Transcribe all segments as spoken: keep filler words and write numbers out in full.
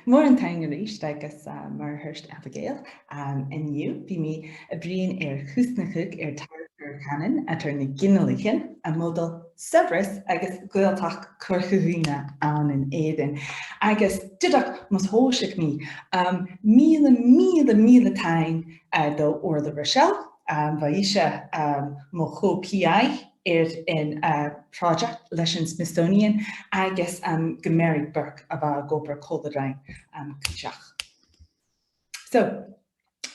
Mòran taing a-rithist agus, uh, mar a thuirt Abigail, um, an-diugh, bidh mi a' bruidhinn air cusnachadh air tar-chur cànain eadar na ginealaichean, a' mhodail saibhreas agus Gaeltacht Chorca Dhuibhne ann an Èirinn. Agus dìreach mus tòisich mi, um, mìle, mìle, mìle taing, uh, do Orla Rochelle, um, bha ise, um, mo cho-P I air an, uh, project leis an Smithsonian agus, um, gu Mary Burke a bha ag obair còmhla rinn, um, cuideachd. So,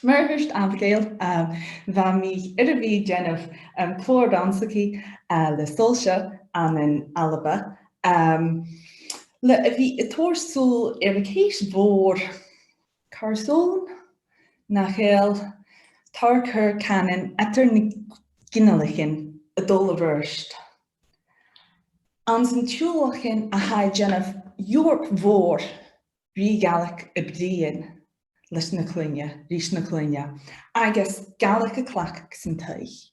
mar a thuirt Abigail, um, bha mi air a bhith a' dèanamh, um, clàr-rannsachaidh, uh, le Soillse ann an Alba, um, le a bhith a' toirt sùil air a' cheist mhòr, carson nach eil tar-chur cànain eadar na ginealaichean a' dol air adhart anns an t-siubhal a tha a' dèanamh Eòrpa mhòr ri Gàidhlig a bhruidhinn leis na cloinne, ris na cloinne, agus Gàidhlig a' cleachdadh san taigh.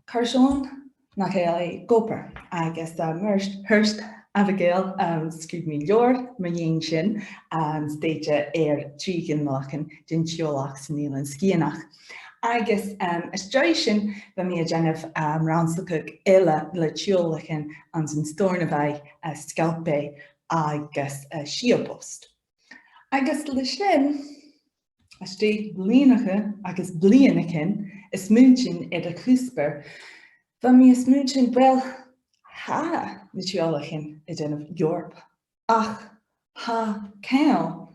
Carson nach eil e ag obair? Agus, uh, mar a thuirt Abigail, um, sgrìobh mi leabhar mu dheidhinn sin, um, stèidhichte air trì ghinealaichean den teaghlach san Eilean Sgitheanach. Agus, um, às dèidh sin, bha mi a' dèanamh, um, rannsachadh eile le teaghlaichean anns an Steòrnabhagh, uh, Sgalpaigh agus, uh, Siabost. Agus leis sin, às dèidh bliadhnaichean agus bliadhnaichean a' smaointinn air a' chuspair, bha mi a' smaointinn, uill, tha na teaghlaichean a' dèanamh Eòrpa, ach tha ceangal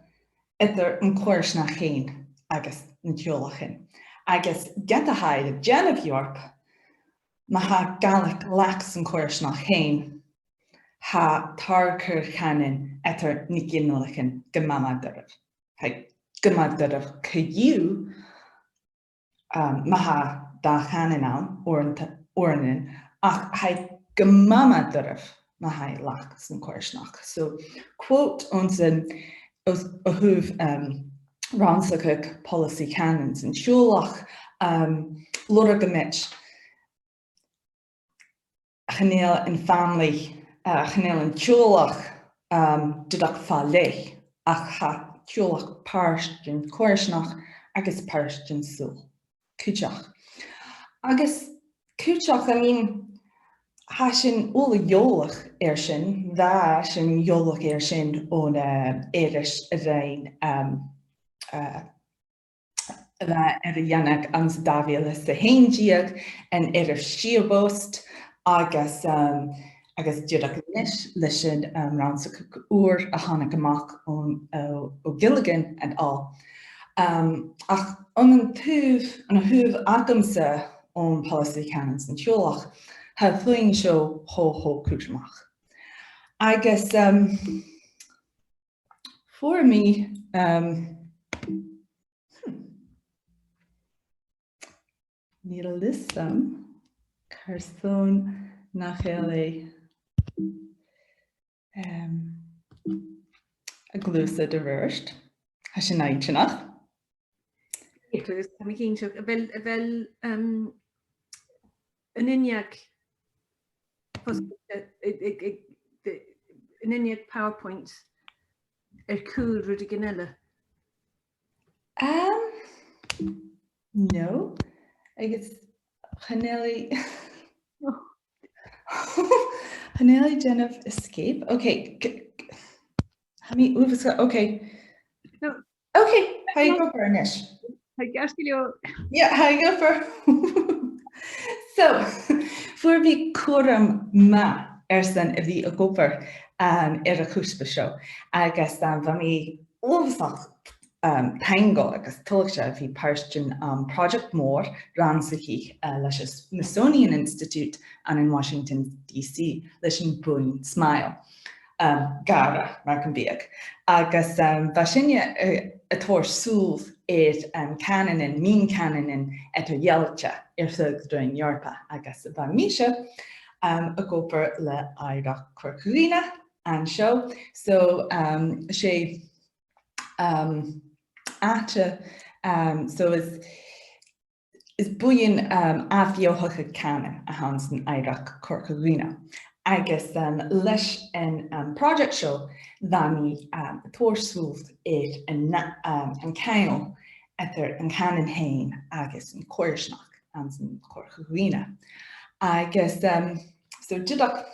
eadar an coimhearsnachd fhèin agus na teaghlaichean. Agus ged a tha iad a' dèanamh Eòrpa, ma tha Gàidhlig leat san coimhearsnachd fhèin, tha tar-chur cànain eadar na ginealaichean gu math math doirbh. Tha e gu math doirbh co-dhiù, um, ma tha dà chànan ann, uaireanta-, uaireannan, ach tha e gu math math doirbh ma tha e leat san coimhearsnachd. So, quote anns an, os-, a thaobh, um, rannsachadh poileasaidh cànain san teaghlach, um, lorgaidh mi, chan eil am family, uh, chan eil an teaghlach, um, dìreach fa leth, ach tha teaghlach pàirt den choimhearsnachd agus pàirt den t-saoghal cuideachd. Agus cuideachd, I mean, tha sinn uile eòlach air sin, bha sinn eòlach air sin on, uh, iris a rinn, um, uh, a bha air a dhèanamh anns an dà mhìle 's a h-aon deug, an iris Siabost, agus, um, agus dìreach a-nis leis an, um, rannsachadh ùr a thàinig a-mach on, uh, O'Gilligan et al. Um, ach on an taobh, on a thaobh agamsa on poileasaidh cànain san teaghlach, tha a' phuing seo cho, cho cudromach. Agus, um, fhuair mi, um, hmm, Nil a fhios agam carson nach eil e, em, a' gluasad air adhart. Tha sin inntinneach. Eaglais, tha mi cinnteach. A bheil, a bheil, em, an uinneag, an uinneag PowerPoint air cùl rudeigin eile? Um, no. Agus chan eil e, chan eil e a' dèanamh escape. Okay. Tha mi uabhasach, okay. No. Okay, tha e ag obair a-nis. Tha e ceart gu leòr. Yeah, tha e ag obair. So, fhuair mi cùram math airson a bhith ag obair, um, air a' chuspair seo. Agus, um, bha mi uabhasach, um, taingeil agus toilichte a bhith pàirt den, um, project mòr rannsachaidh, uh, leis an Smithsonian Institute ann an Washington D C leis a' bhuidheann Smile. Um, Gàrradh, mar gum biodh. Agus, um, bha sinne, uh, a' toirt sùil air, um, cànanan, mion-chànanan eadar-dhealaichte air feadh raon Eòrpa, agus bha mise, um, ag obair le Oighreachd Chorca Dhuibhne an seo. So, um, 's e, um, àite, um, so is is buidheann, um, ath-bheothachadh cànain a th' anns an Oighreachd Chorca Dhuibhne. Agus, um, leis an, um, project seo, bha mi, um, a' toirt sùil air an, um, an ceangal eadar an cànan fhèin agus an coimhearsnachd anns a' Chorca Dhuibhne. Agus, um, so, dìreach,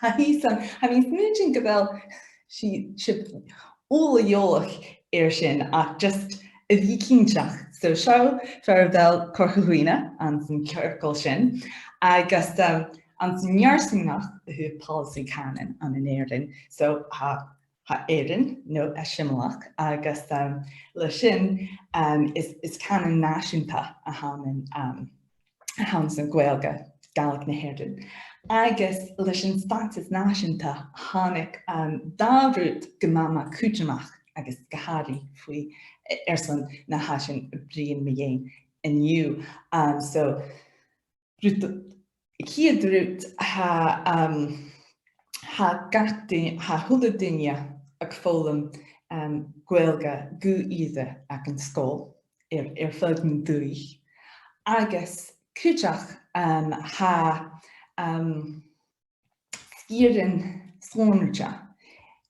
tha mi san, tha mi a' smaointinn gu bheil sibh, sibh uile eòlach air sin, ach just a bhith cinnteach. So, seo far a bheil Corca Dhuibhne anns a' chiorcal sin, agus, um, anns an fharsaingeachd a thaobh poileasaidh cànain ann an Èirinn. So, tha, tha Èirinn, no, as simileach, agus, um, leis sin, um, is, is cànan nàiseanta a th' ann an, um, a th' anns a' Ghàidhlig, Gàidhlig na h-Èireann. Agus leis an stàtas nàiseanta thàinig, um, dà rud gu math, math cudromach agus gu h-àraidh bho, airson na tha sinn a' bruidhinn mu dheidhinn an-diugh. Um, so, rud, a' chiad rud, tha, um, tha gach dui-, tha a h-uile duine ag foghlaim, um, Gàidhlig gu ìre aig an sgoil air, air feadh an dùthaich. Agus cuideachd, um, tha, um, sgìrean sònraichte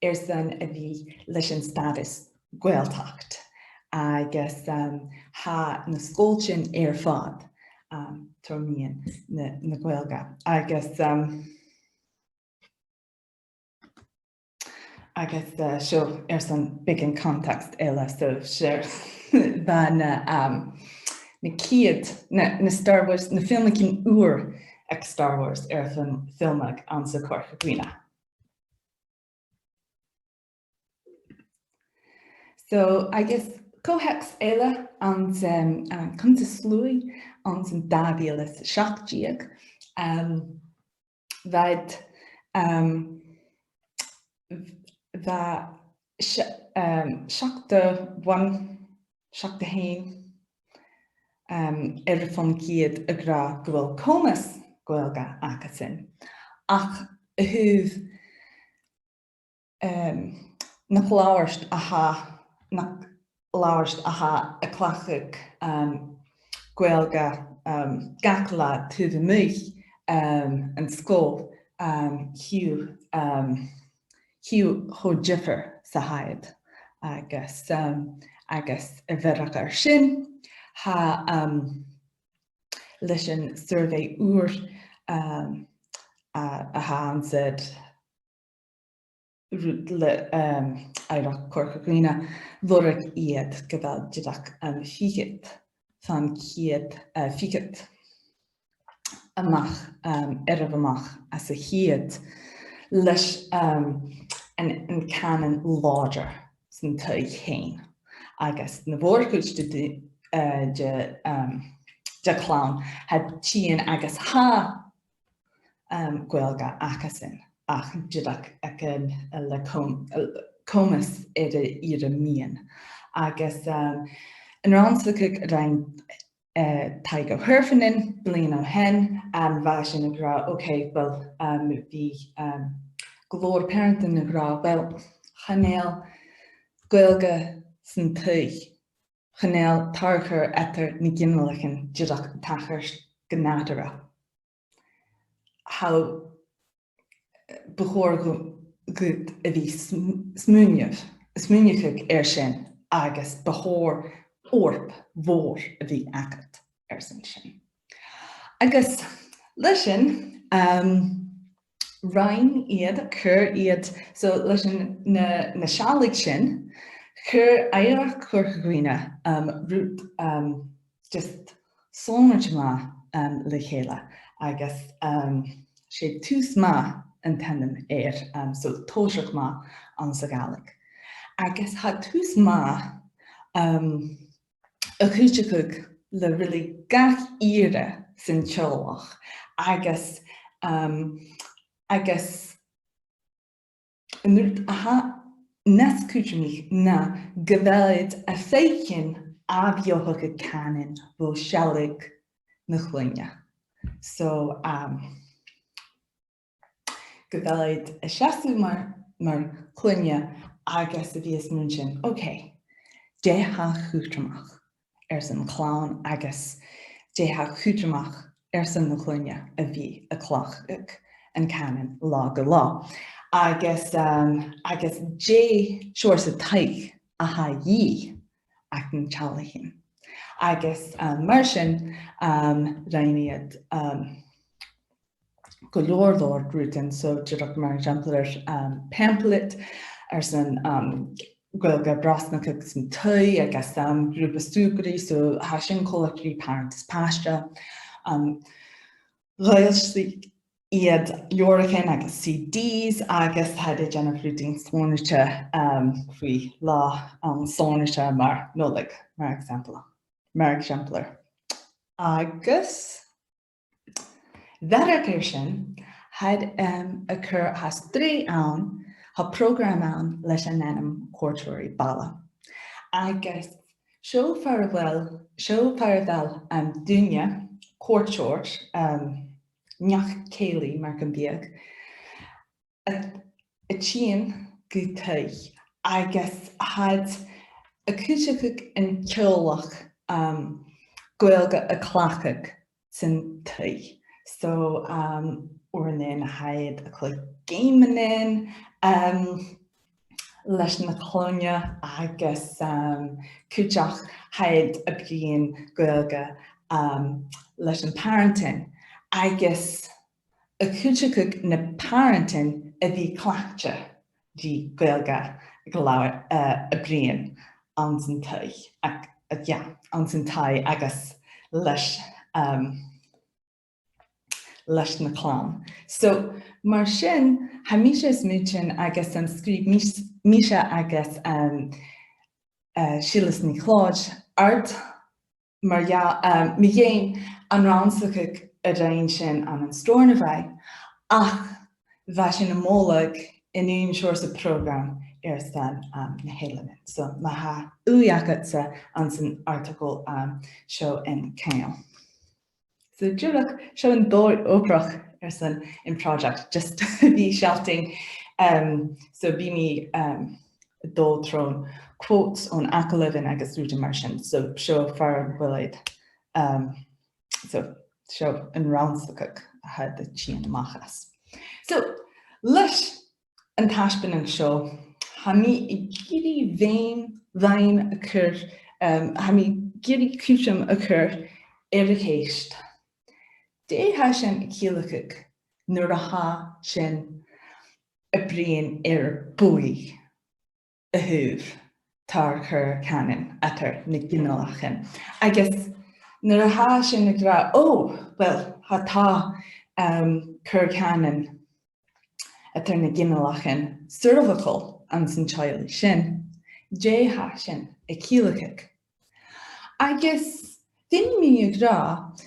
airson a bhith leis an stàdas Gàidhealtachd. Agus, um, tha na sgoiltean air fad, um, tro mheadhan na, na Gàidhlig. Agus, um, Agus, uh, seo airson beagan context eile, so sure. Bha na, um, na ciad, na, na Star Wars, na filmichean ùra aig Star Wars air a fil-, filmeadh anns a' Chorca Dhuibhne. So, agus co-theacs eile anns, um, uh, Cuntas Sluaigh anns an dà mhìle 's a seachd deug, um, bha, um, bha se-, um, seachd a h-aon, seachd a h-aon, um, air fon gcéad ag ràdh gu bheil comas Gàidhlig acasan. Ach a thaobh, um, nach labhairt a tha, nach labhairt a tha a' cleachdadh, um, Gàidhlig, um, gach latha taobh a-muigh, um, an sgoil, um, chì thu, um, chì thu cho diofar 's a tha iad. Agus, um, agus a bharrachd air sin, tha, um, leis an suirbhidh ùr, um, a, a tha ann, said, rud le, um, Oidhreacht Chorca Dhuibhne, lorg iad gu bheil dìreach, um, fichead, fon gcéad, uh, fichead a-mach, um, oirbh a-mach às a' cheud leis, um, an, an cànan làidir san taigh fhèin. Agus na mhòr-chuid de, de, uh, de, um, de chlann, tha iad tighinn agus tha um, Gàidhlig acasan, ach dìreach aig an, le com-, comas air an ìre meadhan. Agus, um, an rannsachadh a rinn, uh, Tadhg Ó hEarfainnein bliadhna o shean, um, bha sinn ag ràdh, okay, well, um, bha, um, gu leòr pàrantan ag ràdh, well, chan eil Gàidhlig san taigh, chan eil tarchur eadar na ginealaichean dìreach a' tachairt gu nàdarra. Tha, bu chòir dhu-, dhut a bhith sm-, smaoineamh-, smaoineachadh air sin agus bu chòir obair mhòr a bhith agad airson sin. Agus leis sin, um, rinn iad, chuir iad, so leis an, na, na seallaidhean sin, chuir Oidhreacht Chorca Dhuibhne, um, rud, um, just sònraichte math, um, le chèile, agus, um, 's e Tùs Math an t-ainm air, um, so tòiseach math anns a' Ghàidhlig. Agus tha Tùs Math, um, a' cuideachadh le really gach ìre san teaghlach, agus, um, agus an rud a tha nas cudromaiche na gu bheil iad a' faicinn ath-bheothachadh cànain bho shealladh na cloinne. So, um, gu bheil iad a' seasamh mar, mar chloinne agus a bhith a' smaoineachadh, okay, dè tha cudromach airson clann agus dè tha cudromach airson na cloinne a bhith a' cleachdadh. an cànan là gu là. Agus, um, agus dè seòrsa taic a tha a dhìth aig na teaghlaichean. Agus, um, mar sin, um, rinn iad, um, gu leòr leòr rudan, so dìreach mar eisimpleir, um, pamphlet airson, um, Gaeilge a bhrosnachadh san taigh agus, um, grùpa-shùgradh, so tha sin coltach ri Pàrant is Pàiste. Um, dh'fhoillsich iad leabhraichean agus C Ds agus tha iad a' dèanamh rudan sònraichte, um, faoi là, um, sònraichte mar Nollaig, mar eisimpleir. Mar eisimpleir. Agus a bharrachd air sin, tha iad, um, a' cur, tha sreath ann, tha prògram ann leis an ainm Cuairteoirí Baile. Agus seo far a bheil, seo far a bheil, um, daoine, cuairteoir, um, neach-cèilidh mar gum biodh, a, a' tighinn gu taigh, agus tha iad a' cuideachadh an teaghlach, um, Gaeilge a chleachdadh san taigh. So, um, uaireannan tha iad a' cluich geamannan, um, leis na cloinne agus, um, cuideachd tha iad a' bruidhinn Gaeilge, um, leis na pàrantan. Agus a' cuideachadh na pàrantan a bhith cleachdte ri Gaeilge gu leòr, uh, a' bruidhinn anns an taigh, ag, ag, yeah, anns an taigh agus leis, um, leis na clann. So, mar sin, tha mise a' smaoineachadh agus an sgrìobh mis-, mise agus, um, uh, Sìleas NicLeòid, àrd mar dhea-, um, mu dheidhinn an rannsachadh a rinn sinn ann an Steòrnabhagh, ach bha sinn a' moladh an aon seòrsa prògram airson, um, na h-Eileanan. So, ma tha ùidh agadsa anns an artagal, um, seo an ceangal. So, dìreach, seo an dòigh-obrach airson am project, just a bhith a' sealltainn. Um, so, bidh mi, um, a' dol tron quotes on agallamhan agus rudan mar sin. So, seo far a bheil iad, um, so, seo an rannsachadh a tha iad a' tighinn a-mach às. So, leis an taisbeanadh seo, tha mi ag iarraidh bheinn, bheinn a chur, um, tha mi ag iarraidh cùisean a chur air a' cheist. Dè tha sin a' ciallachadh nuair a tha sinn a' bruidhinn air buaidh a thaobh tar cur cànain eadar na ginealaichean? Agus nuair a tha sinn ag ràdh, oh, well, tha, tha, um, cur cànain eadar na ginealaichean soirbheachail anns an teaghlach sin, dè tha sin a' ciallachadh? Agus feumaidh mi a ràdh,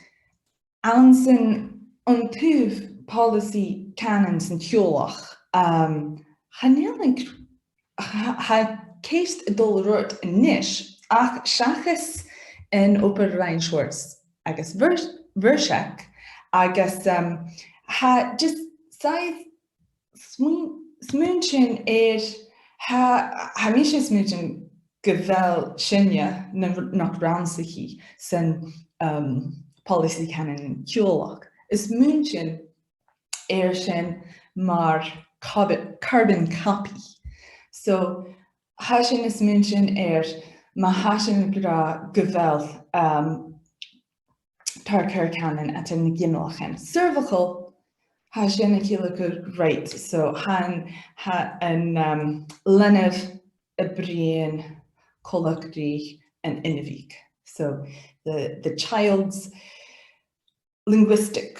anns an, an taobh poileasaidh cànain san teaghlach, um, chan eil an, tha, tha ceist a' dol air adhart a-nis, ach seachas an obair a rinn Schwartz agus Ver-, Vershek, agus, um, tha just saigh smaoin-, smaointean air, tha, tha mise a' smaoineachadh gu bheil sinne na, nach rannsaich san, um, poileasaidh cànain an teaghlaich. Is smaoinean air sin mar carbon, carbon copy. So, tha sinn a' smaoineachadh air, ma tha sinn ag ràdh gu bheil, um, tar cur cànain eadar na ginealaichean soirbheachail, tha sin a' ciallachadh, right, so tha an, tha an, um, leanabh a' bruidhinn coltach ri an inbhich. So the, the child's linguistic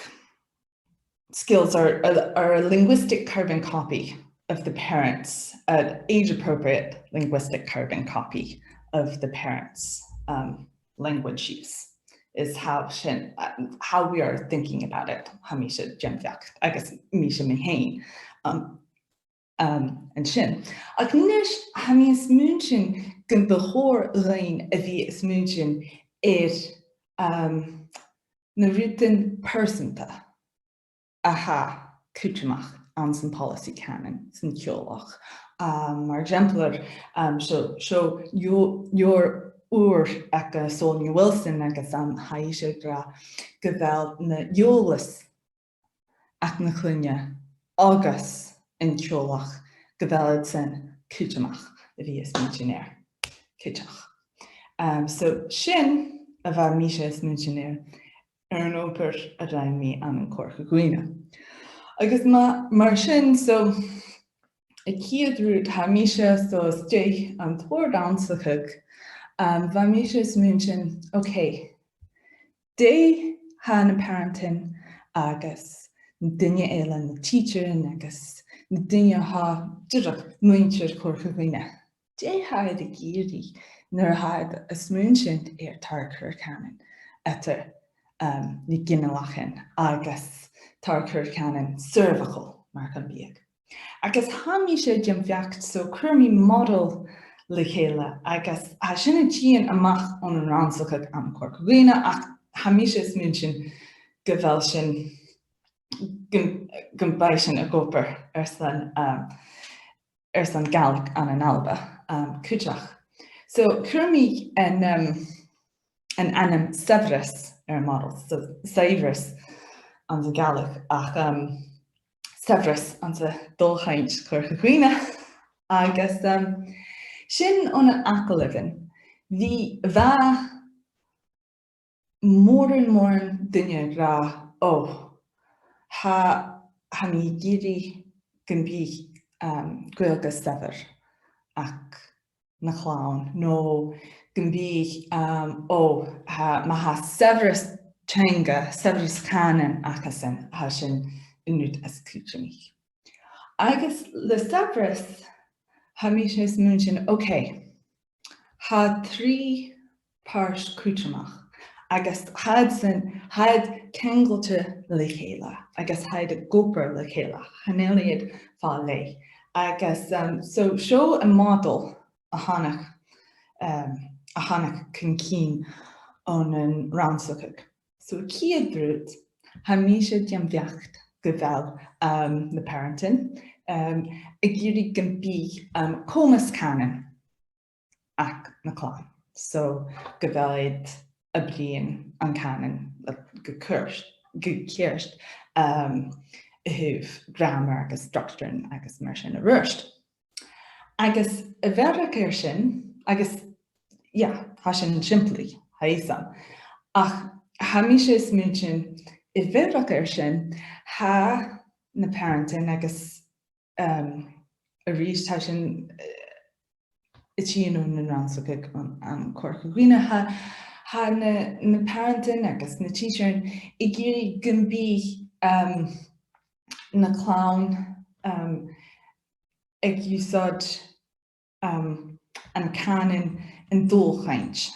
skills are, are, are a linguistic carbon copy of the parents, an age-appropriate linguistic carbon copy of the parents', um, language use is how sin, uh, how we are thinking about it, tha mise a' dèanamh beachd, agus mise mi fhèin, um, um, an sin. Ach a-nis, tha mi a' smaoineachadh gum bu chòir dhuinn a bhith a' smaoineachadh air, um, na rudan pearsanta a tha cudromach anns an poileasaidh cànain san teaghlach. Um, mar eisimpleir, um, seo, seo leabh-, leabhar ùr aig, uh, Sonya Wilson agus, um, tha ise ag ràdh gu bheil na eòlas aig na cloinne agus an teaghlach, gu bheil iad sin cudromach a bhith a' smaoineachadh air cuideachd. Um, so sin a bha mise a' smaoineachadh air, air an obair a rinn mi ann an Corca Dhuibhne. Agus ma, mar sin, so, a' chiad rud, tha mise, so, a-staigh an t-uair rannsachadh, um, bha mise a' smaoineachadh, ok, dè tha na pàrantan agus na daoine eile, na tidsearan agus na daoine a tha dìreach muinntir Chorca Dhuibhne, dè tha iad ag iarraidh nuair a tha iad a' smaoineachadh air tar cur-cànain eadar, um, na ginealaichean agus tar cur-cànain soirbheachail, mar gum biodh. Agus tha mise a' dèanamh beachd, so chuir mi modal le chèile, agus tha sin a' tighinn a-mach on an rannsachadh ann an Corca Dhuibhne, ach tha mise a' smaoineachadh gu bheil sin, gum, gum bi sin ag obair airson, um, airson Gàidhlig ann an Alba, um, cuideachd. So, chuir mi an, um, an ainm saibhreas air an modal, so saibhreas anns a' Ghàidhlig, ach, um, saibhreas anns an dol-chainnt Chorca Dhuibhne. Agus, um, sin on an agallamh, bha, bha mòran, mòran daoine ag ràdh, o, tha, tha mi ag iarraidh gum bi, um, Gaeilge saibhir aig na cloinne, no gum bi, um, o, tha, ma tha saibhreas teanga, saibhreas cànain acasan, tha sin an rud as cudromaiche. Agus le saibhreas, tha mise a' smaoineachadh, ok, tha trì pàirt cudromach, agus tha iad sin, tha iad ceangailte le chèile, agus tha iad ag obair le chèile, chan eil iad fa leth. Agus, um, so seo am modal a thàinig, um, a thàinig chun cinn on an rannsachadh. So, a' chiad rud, tha mise a' dèanamh beachd gu bheil, um, na pàrantan, um, ag iarraidh gum bi, um, comas cànain aig na cloinne. So, gu bheil iad a' bruidhinn an cànan gu ceart, gu ceart, um, a thaobh gràmar agus structar agus mar sin air adhart. Agus a bharrachd air sin, agus, yeah, tha sin sìmplidh, tha fhios agam. Ach tha mise a' smaoineachadh, a bharrachd air sin, tha na pàrantan agus, um, a-rithist, tha sin, eh, a' tighinn on an rannsachadh ann an, ann an Corca Dhuibhne, tha, tha na, na pàrantan agus na tidsearan ag iarraidh gum bi, um, na cloinne, um, ag ùsaideadh, um, an cànan, an dual-chainnt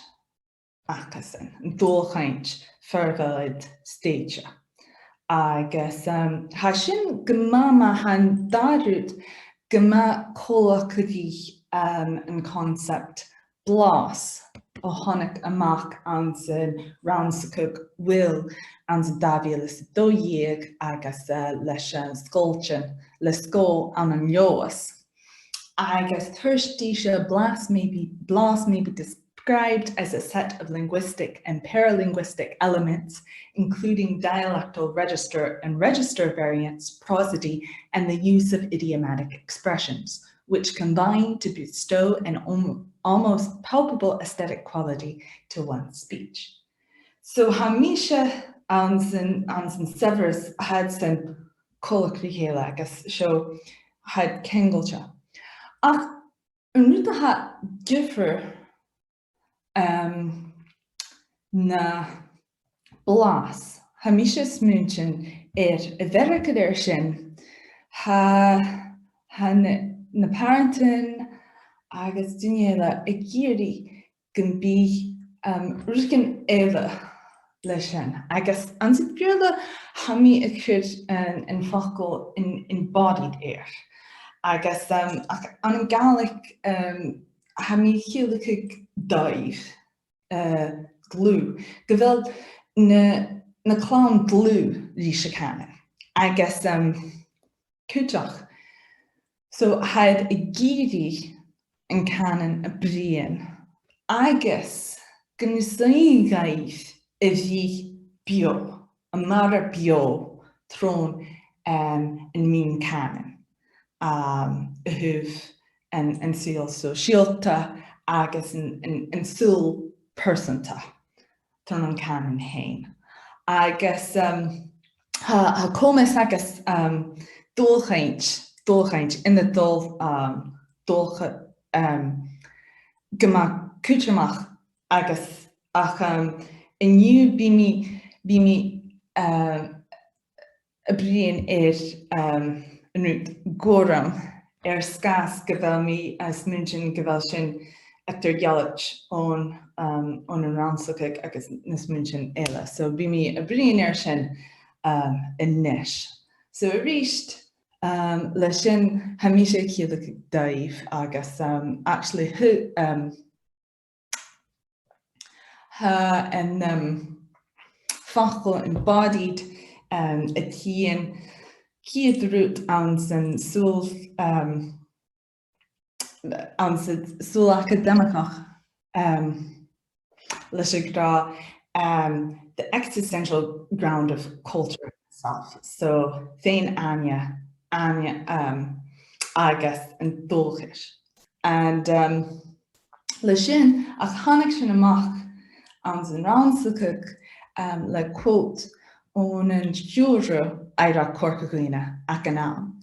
acasan, an dual-chainnt far a bheil iad stèidhichte. Agus, um, tha sin gu math, ma tha an dà rud, gu math coltach ri, um, an concept blas a thàinig a-mach anns an rannsachadh Will anns an dà mhìle 's a dó dheug agus, uh, leis an sgoiltean, le sgoil ann an Leòdhas. Agus thuirt ise, blas may be, blas may be described as a set of linguistic and paralinguistic elements, including dialectal register and register variants, prosody, and the use of idiomatic expressions, which combine to bestow an al-, almost palpable aesthetic quality to one's speech. So tha mise anns an, anns an saibhreas, tha iad sin coltach ri chèile agus seo, tha iad ceangailte. Ach an rud a tha diofar, um, na blas, tha mise a' smaoineachadh air a' bhearachd air sin, tha, tha na, na pàrantan agus daoine eile ag iarraidh gum bi, um, rudeigin eile leis sin. Agus anns a' Bheurla, tha mi a' cur an, an focal en-, embodied air. Agus, um, ach ann an Gàidhlig, um, tha mi a' ciallachadh daoibh, uh, dlùth. Gu bheil na, na cloinne dlùth ris a' chànan. Agus, um, cuideachd. So, tha iad ag iarraidh an cànan a bhruidhinn, agus gun suidhe dhaibh a bhith beò, a mhaireann beò, tron um, an meon-chànain, um, a thaobh an, an saoghal sòisealta agus an, an, an saoghal pearsanta, tron an cànan fhèin. Agus, um, tha, tha comas agus, um, dualchainnt, dualchainnt ann an dòigh, um, dualcha-, um, gu math cudromach agus ach, um, an-diugh bidh mi, bidh mi, um, a' bruidhinn air, um, an rud gorm air sgàth 's gu bheil mi a' smaointinn gu bheil sin eadar-dhealaichte on, um, on an rannsachadh agus na smaointean eile. So bidh mi a' bruidhinn air sin, um, a-nis. So a-rithist, um, le sin, tha mise a' ciallachadh daoibh agus, um, actually, hu-, um, tha an, um, facal embodied, um, a' tighinn a' chiad rud anns an saoghal, um, anns an saoghal acadaimigeach, um, leis a' ghràdh, um, the existential ground of culture itself. So, fèin-aithne, aithne, um, agus an dualchas. And, um, le sin, ach thàinig sin a-mach anns an rannsachadh, um, le quote on an stiùireadh Oidhirp Chorca Dhuibhne aig an àm.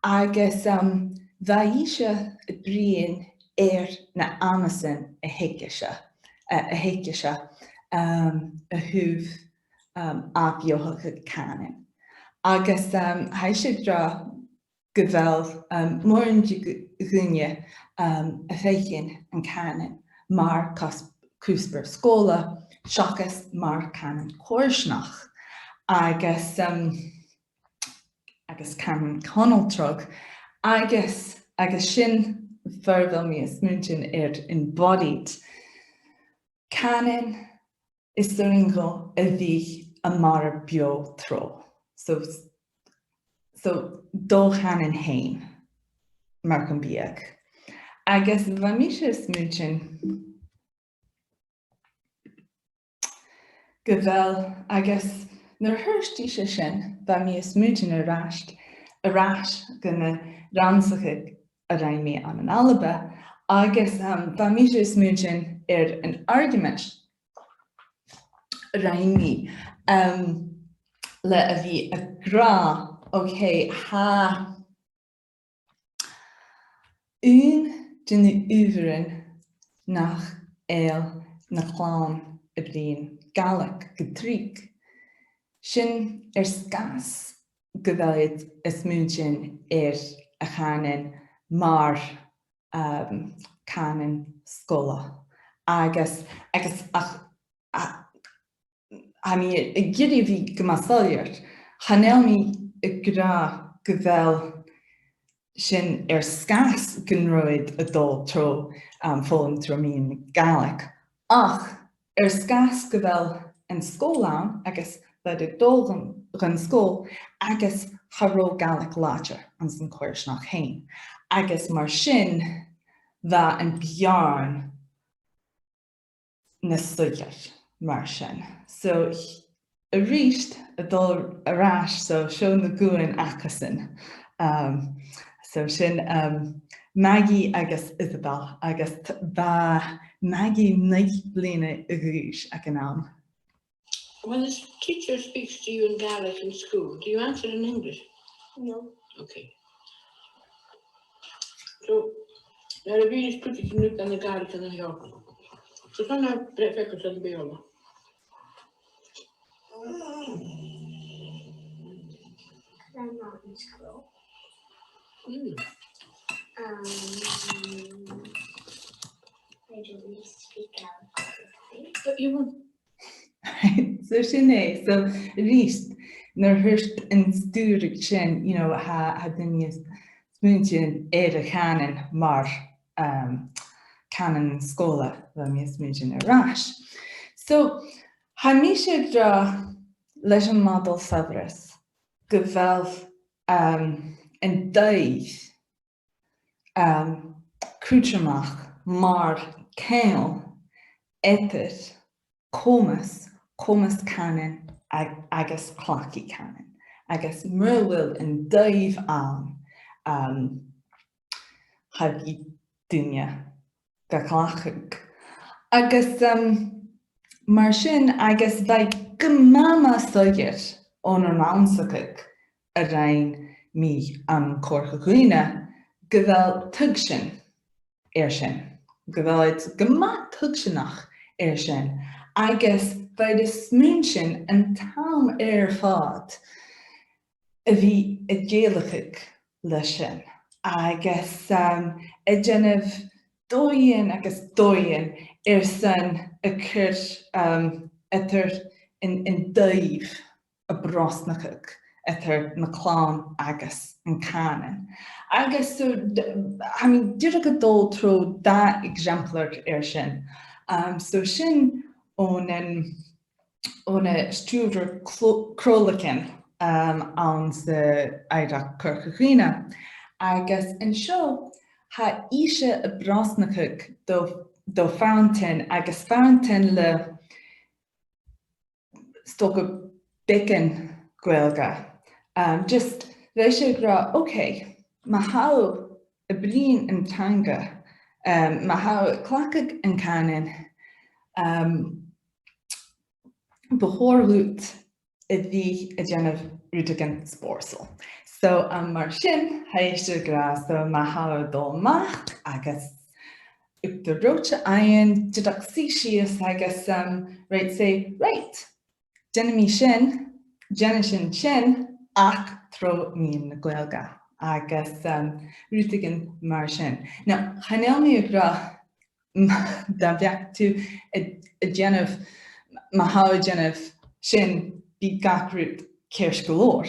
Agus, um, bha ise a' bruidhinn air na amasan a th' aigesan, a, a th' aigesan, um, a thaobh, um, ath-bheothachadh cànain. Agus, um, tha ise ag ràdh gu bheil, um, mòran de dh-, dhaoine, um, a' faicinn an cànan mar cus-, cuspair sgoile, seachas mar chànan coimhearsnachd. Agus, um, agus cànan conaltradh, agus, agus sin far a bheil mi a' smaointinn air embodied. Cànan is urrainn dhomh a bhith a' marbhadh beò tro. So, so do chànan fhèin, mar gum biodh. Agus bha mise a' smaointinn gu bheil, agus nuair a thuirt ise sin, bha mi a' smaointinn air ais, air ais gu na rannsachadh a rinn mi ann an Alba, agus, um, bha mise a' smaointinn air an argument a rinn mi, um, le a bhith ag ràdh, okay, tha aon de na adhbharan nach eil na cloinne a' bruidhinn Gàidhlig gu tric, sin air sgàth 's gu bheil iad a' smaointinn air a' chànan mar, um, cànan sgoile. Agus, agus ach, a, tha mi ag iarraidh a bhith gu math soilleir. Chan eil mi ag ràdh gu bheil sin air sgàth 's gun robh iad a' dol tro, um, foghlam tro mheadhan na Gàidhlig. Ach air sgàth 's gu bheil an sgoil ann agus bha iad a' dol dhan, dhan sgoil agus cha robh Gàidhlig làidir anns a' choimhearsnachd fhèin. Agus mar sin, bha am beàrn nas soilleire mar sin. So, a-rithist, a' dol air ais, so seo na guain acasan. Um, so sin, um, Maggie agus Isabel, agus t-, bha Maggie naoi bliadhna a dh'aois aig an àm. When the teacher speaks to you in Gaelic in school, do you answer in English? No. Okay. So, nuair a bhios cuideigin a' bruidhinn Gàidhlig ann an Leòdhas, so chan eil breac-, breacadh san Beurla. Chan eil mi ann an sgoil. Mm. Um, I don't really speak Gaelic. But you won't. So sin e. So, a-rithist, nuair a thuirt an stiùireadh sin, you know, tha, tha daoine a' smaointinn air a' chànan mar, um, cànan sgoile, bha mi a' smaointinn air ais. So, tha mise ag ràdh leis a' mhodal saibhreas gu bheil, um, an dòigh, um, cudromach mar ceangal eadar comas, comas cànain ag-, agus cleachdaidh cànain. Agus mura bheil an dàimh ann, um, cha bhi duine ga chleachdadh. Agus, um, mar sin, agus bha e gu math, math soilleir on an rannsachadh a rinn mi ann an Corca Dhuibhne gu bheil tuigsinn air sin, gu bheil iad gu math tuigsinn air sin, agus bha iad a' smaoineachadh an t-àm air fad a bhith a' dèiligeadh leis sin, agus, um, a' dèanamh dòighean agus dòighean airson a chur, um, eadar an, an dàimh a bhrosnachadh eadar na clann agus an cànan. Agus so, d-, tha mi dìreach a' dol tro dhà exemplar air sin. Um, so sin on an, on an stiùireadh cro-, cròileagan, um, anns an Oighreachd Chorca Dhuibhne. Agus an seo, tha ise a' brosnachadh do, do phàrantan agus pàrantan le 's dòcha beagan Gaeilge. Um, just, bha ise ag ràdh, okay, ma tha thu a' bruidhinn an teanga, um, ma tha thu a' cleachdadh an cànan, um, bu chòir dhut a bhith a' dèanamh rudeigin spòrsail. So, um, mar sin, tha ise ag ràdh, so ma tha thu a' dol a-mach agus ag iarraidh reothadh fhaighinn, dìreach suidh sìos agus, um, right, say, right, dèanamaid sin, dèanamaid sin sin, ach tro mheadhan na Gaeilge, agus, um, rudeigin mar sin. Now, chan eil mi ag ràdh, dà bheachd thu a', a' dèanamh, ma tha thu a' dèanamh sin, bidh gach rud ceart gu leòr.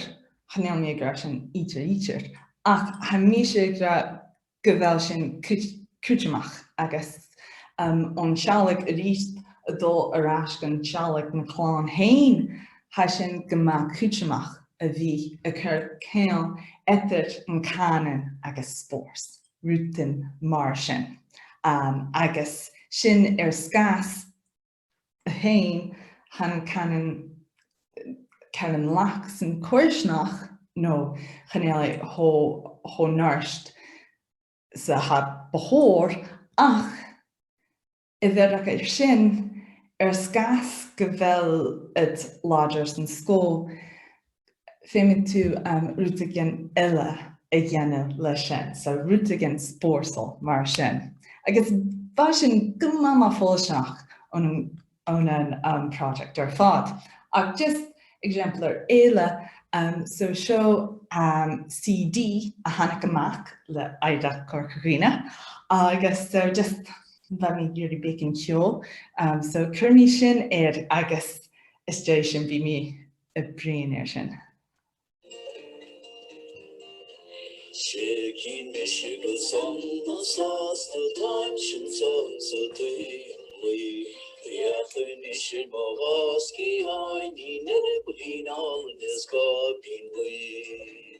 Chan eil mi ag ràdh sin idir, idir. Ach tha mise ag ràdh gu bheil sin cud-, cudromach agus, um, on sealladh a-rithist a' dol air ais gun sealladh na clann fhèin, tha sin gu math cudromach a bhith a' cur ceangal eadar an cànan agus spòrs, rudan mar sin. Um, agus sin air sgàth 's a th' ann, chan e cànan, cànan làidir san coimhearsnachd, no chan eil e cho, cho neart 's a tha bu chòir, ach a bharrachd air sin, air sgàth 's gu bheil iad làidir san sgoil, feumaidh tu, um, rudeigin eile a dhèanamh leis sin, so rudeigin spòrsail mar sin. Agus bha sin gu math, math follaiseach on, on an, um, project air fad. Ach just exemplar eile, um, so seo, um, C D a thàinig a-mach le Oighreachd Chorca Dhuibhne, agus so just bha mi ag iarraidh beagan ceòl, um, so cuiridh mi sin air agus às dèidh sin bidh mi a' bruidhinn air sin. Seo cinn mise gu son na sásta, táim sin son sa taobh laoi. Feuchainn mise mo dhosgaidh, aon ní nuair a bhliain all is gobin laoi.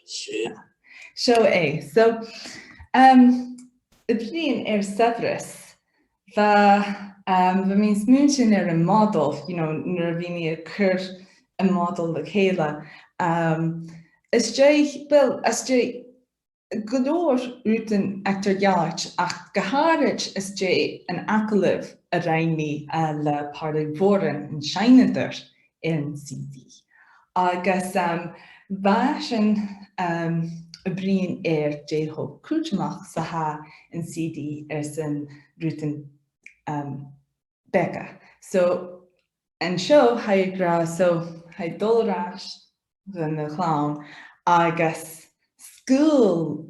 Seo. Seo é. So, um, a' bruidhinn air saibhreas, bha, um, bha mi a' smaoineachadh air a' mhodal, you know, nuair a bha mi a' cur a' mhodal le chèile. Um, às dèidh, well, às dèidh gu leòr rudan eadar-dhealaichte, ach gu h-àraid às dèidh an agallamh a rinn mi, uh, le Pàdraig Mhòran, an seinneadair, air an C D. Agus, um, bha sin, um, a' bruidhinn air dè cho cudromach 's a tha an C D airson rudan, um, beaga. So, an seo, tha e ag ràdh, so, tha e a' dol air ais dhan a' chlann, agus sgaoil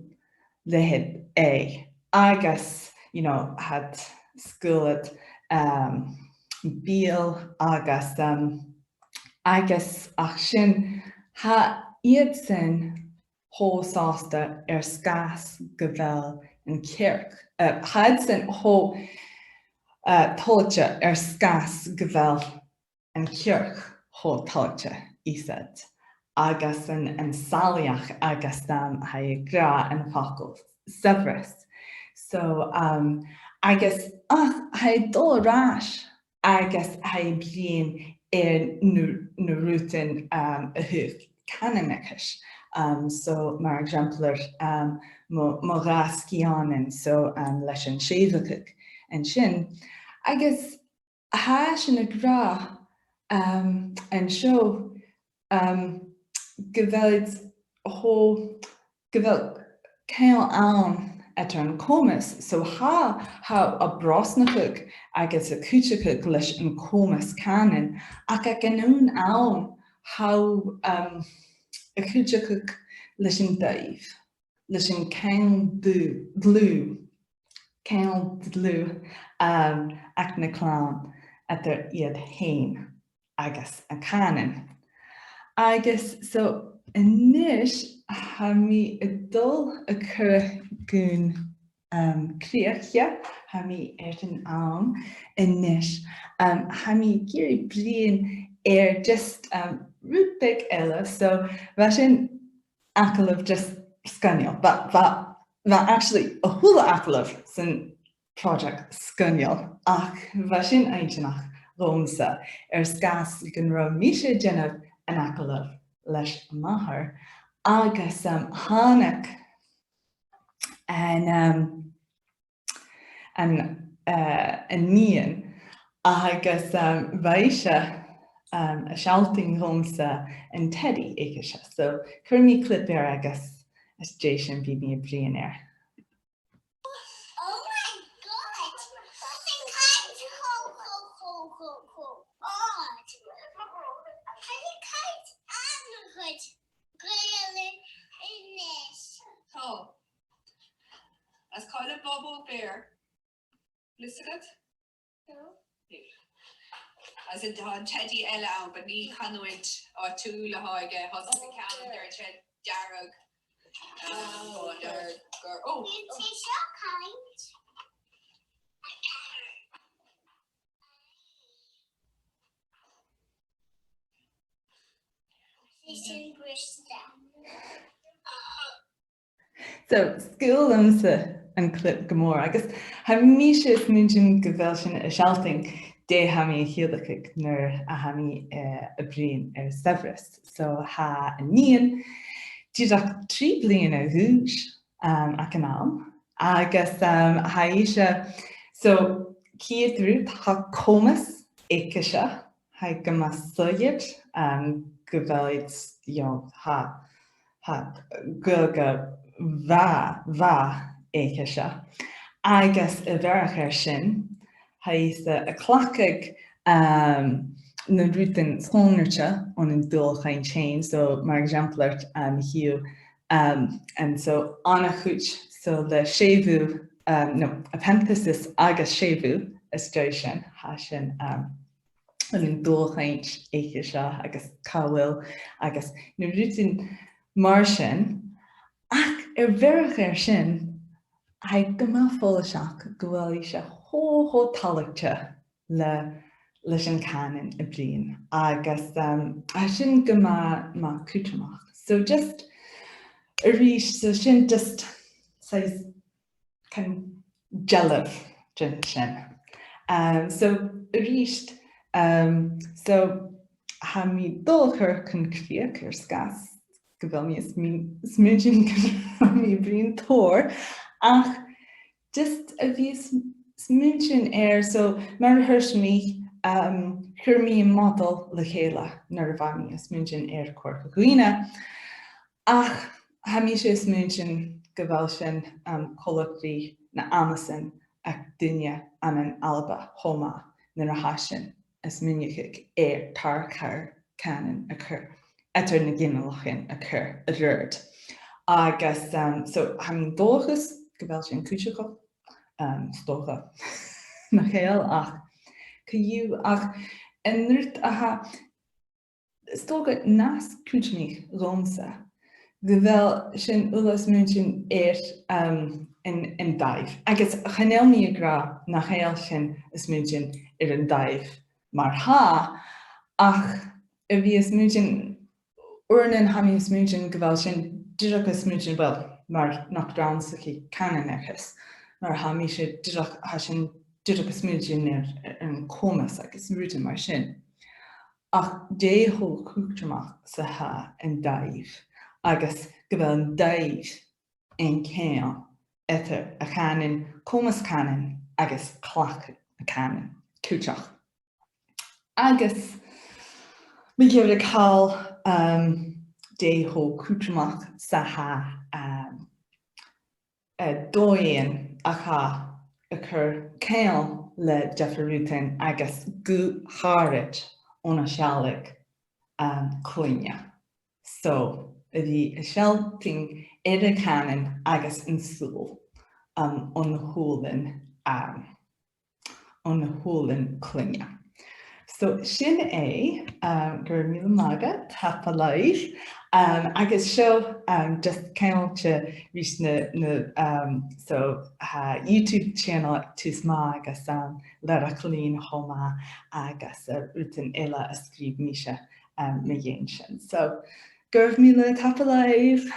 leatha e, agus, you know, tha iad a' sgaoileadh, um, beul agus, um, agus ach sin, tha iadsan cho sásta air sgàth 's gu bheil an cearc, uh, tha iadsan cho, uh, toilichte air sgàth 's gu bheil an cearc cho toilichte, is iad. Agus an, an sàillibh agus, um, tha e ag ràdh am facal saibhreas. So, um, agus, ach, tha e a' dol air ais agus tha e a' bruidhinn air na, na rudan, um, a thug cànan aige. Um, so, mar eisimpleir, um, mo, mo dhà sgian, so, um, leis an sèimheachadh an sin. Agus tha sinn ag ràdh, um, an seo, um, gu bheil iad cho, gu bheil ceangal ann eadar an comas. So tha, tha a' brosnachadh agus a' cuideachadh leis an comas cànain, ach aig an aon àm tha, um, a' cuideachadh leis an dàimh, leis an ceangal dlù, dlùth, ceangal dlùth, um, aig na cloinn eadar iad fhèin agus an cànan. Agus so, a-nis, tha mi a' dol a chur gun, um, crìoch, yeah, tha mi air an àm a-nis. Um, tha mi ag iarraidh bruidhinn air just, um, rud beag eile. So, bha sin agallamh just sgoinneil. Bha, bha, bha actually a h-uile agallamh san project sgoinneil, ach bha sin inntinneach dhòmhsa, air sgàth 's gun robh mise a' dèanamh an agallamh leis m' athair, agus, um, thàinig an, um, an, uh, an nighean, agus, um, bha ise, um, a' sealltainn dhòmhsa an teadaidh aicese. So, cuiridh mi clip air agus às dèidh sin bidh mi a' bruidhinn air. Oh my God! Tha an cat cho, cho, cho, cho odd. Tha an cat an-dràsta gu bheil a-nis. Tha. Is càit a bheil Bobo Bear? Fhios agad? No. Agus an, tha an teadaidh eile ann, but nì, chan eil, an t-àite a th' aige, thòisich an ceann air an t-dearg. Um, oh, dearg, gur, oh, oh. Is e seo caint? Is e sin briste? So, 's caomh leamsa an clip gu mòr, agus tha mise a' smaointinn gu bheil sin a' sealltainn dè tha mi a' ciallachadh nuair a tha mi, eh, a' bruidhinn air saibhreas. So, tha an nighean dìreach trì bliadhna a dh'aois, um, aig an àm, agus, um, tha ise, so, a' chiad rud, tha comas aicese, tha i gu math soilleir, um, gu bheil iad, you know, tha, tha Gaeilge mhath, mhath aicese. Agus a bharrachd air sin, tha ise a' cleachdadh, um, na rudan sònraichte ann an dualchainnt fhèin. So, mar eisimpleir, um, chì thu, um, and so, an-chuid, so le sèimheachadh, um, no, epenthesis agus sèimheachadh, às dèidh sin, tha sin, um, ann an dualchainnt aicese agus càil agus na rudan mar sin. Ach a bharrachd air sin, tha e gu math follaiseach gu bheil ise cho, cho toilichte le, leis an cànan a bhruidhinn. Agus, um, tha sin gu math, math cudromach. So just a-rithist, so sin just saghas kind of dealbh den sin. Um, so, a-rithist, um, so, tha mi a' dol a chur chun crìoch air sgàth 's gu bheil mi a' smaoin-, smaointinn gu bheil mi a' bruidhinn tòrr, ach just a bhith a' sm-, smaointinn air, so, mar a thuirt mi, um, chuir mi am modal le chèile nuair a bha mi a' smaointinn air corp dhaoine. Ach tha mise a' smaointinn gu bheil sin, um, coltach ri na amasan aig daoine ann an Alba cho math nuair a tha sinn a' smaoineachadh air tar-, car-, cànan a chur, eadar na ginealaichean a chur air adhart. Agus, um, so, tha mi an dòchas gu bheil sin cuideachail, um, 's dòcha nach eil, ach co-dhiù, ach an rud a tha 's dòcha nas cudromaiche dhòmhsa, gu bheil sinn uile a' smaointinn air, um, an, an dàimh. Agus chan eil mi ag ràdh nach eil sinn a' smaointinn air an dàimh mar-thà, ach a bhith a' smaointinn, uaireannan tha mi a' smaointinn gu bheil sinn dìreach a' smaointinn, well, mar nach rannsaich cànanachas, mar tha mise dìreach, tha sinn dìreach a' smaointinn air, air an comas agus rudan mar sin. ach dè cho cudromach 's a tha an dàimh, agus gu bheil an dàimh an ceangal eadar a' chànan, comas cànain agus cleachdadh na cànan cuideachd. Agus mu dheireadh thall, um, dè cho cudromach 's a tha, um, eh, dòighean a tha a' cur ceangal le diofar rudan agus gu h-àraid on a' sealladh, um, cloinne. So, a bhith a' sealltainn air a' chànan agus an saoghal, um, on a h-uile, um, on a h-uile cloinne. So, sin e, um, gu robh mìle math agat, tapadh leibh. Um, agus seo, um, just ceangailte ris na, na, um, so, tha YouTube channel Tùs Math agus, um, làrach-lìn cho math agus, uh, rudan eile a sgrìobh mise, um, mu dheidhinn sin. So, gu robh mìle tapadh leibh.